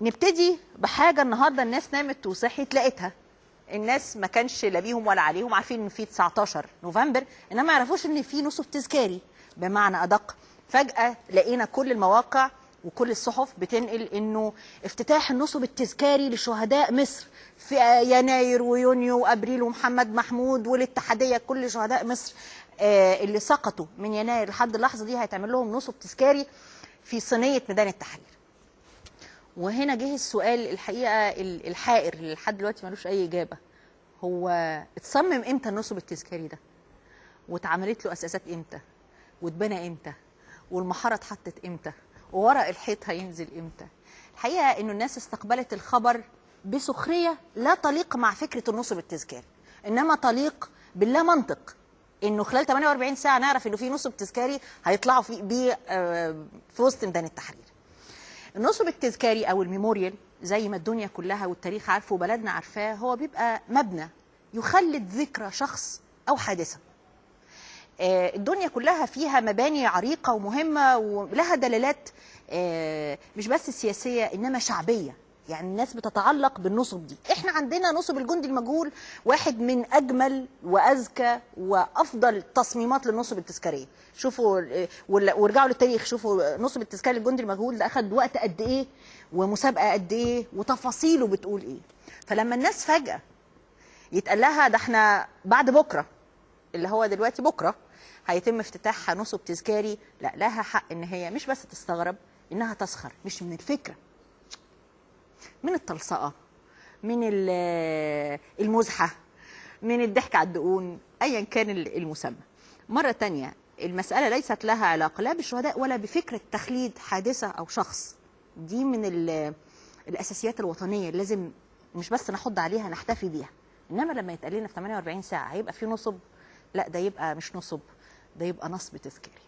نبتدي بحاجة النهارده الناس نامت وصحيت لقيتها. الناس ما كانش لا بيهم ولا عليهم، عارفين ان في 19 نوفمبر، انما ما يعرفوش ان في نصب تذكاري. بمعنى ادق، فجاة لقينا كل المواقع وكل الصحف بتنقل انه افتتاح النصب التذكاري لشهداء مصر في يناير ويونيو وابريل ومحمد محمود والاتحاديه، كل شهداء مصر اللي سقطوا من يناير لحد اللحظة دي هيتعمل لهم نصب تذكاري في صينية ميدان التحرير. وهنا جه السؤال الحقيقة الحائر اللي لحد دلوقتي ملوش اي اجابه، هو اتصمم امتى النصب التذكاري ده؟ واتعملت له اساسات امتى؟ واتبنى امتى؟ والمحاره اتحطت امتى؟ وورق الحيط هينزل امتى؟ الحقيقة انه الناس استقبلت الخبر بسخريه لا تليق مع فكرة النصب التذكاري، انما تليق باللا منطق انه خلال 48 ساعة نعرف انه في نصب تذكاري هيطلعوا في بيه في وسط ميدان التحرير. النصب التذكاري او ال memorial زي ما الدنيا كلها والتاريخ عارفه وبلدنا عارفاه، هو بيبقى مبنى يخلد ذكرى شخص او حادثه. الدنيا كلها فيها مباني عريقة ومهمة ولها دلالات مش بس سياسية انما شعبية، يعني الناس بتتعلق بالنصب دي. احنا عندنا نصب الجندي المجهول واحد من اجمل واذكى وافضل تصميمات للنصب التذكارية. شوفوا وارجعوا للتاريخ، شوفوا نصب التذكاري للجندي المجهول ده اخد وقت قد ايه ومسابقه قد ايه وتفاصيله بتقول ايه. فلما الناس فجاة يتقال لها ده احنا بعد بكره، اللي هو دلوقتي بكره، هيتم افتتاح نصب تذكاري، لا لها حق ان هي مش بس تستغرب، انها تسخر، مش من الفكرة، من التلصقه، من المزحه، من الضحك على الدقون، ايا كان المسمى. مرة تانية المسالة ليست لها علاقة لا بالشهداء ولا بفكره تخليد حادثه او شخص. دي من الاساسيات الوطنية اللي لازم مش بس نحض عليها، نحتفي بيها. انما لما يتقال لنا في 48 ساعة هيبقى في نصب، لا ده يبقى مش نصب، ده يبقى نصب تذكاري.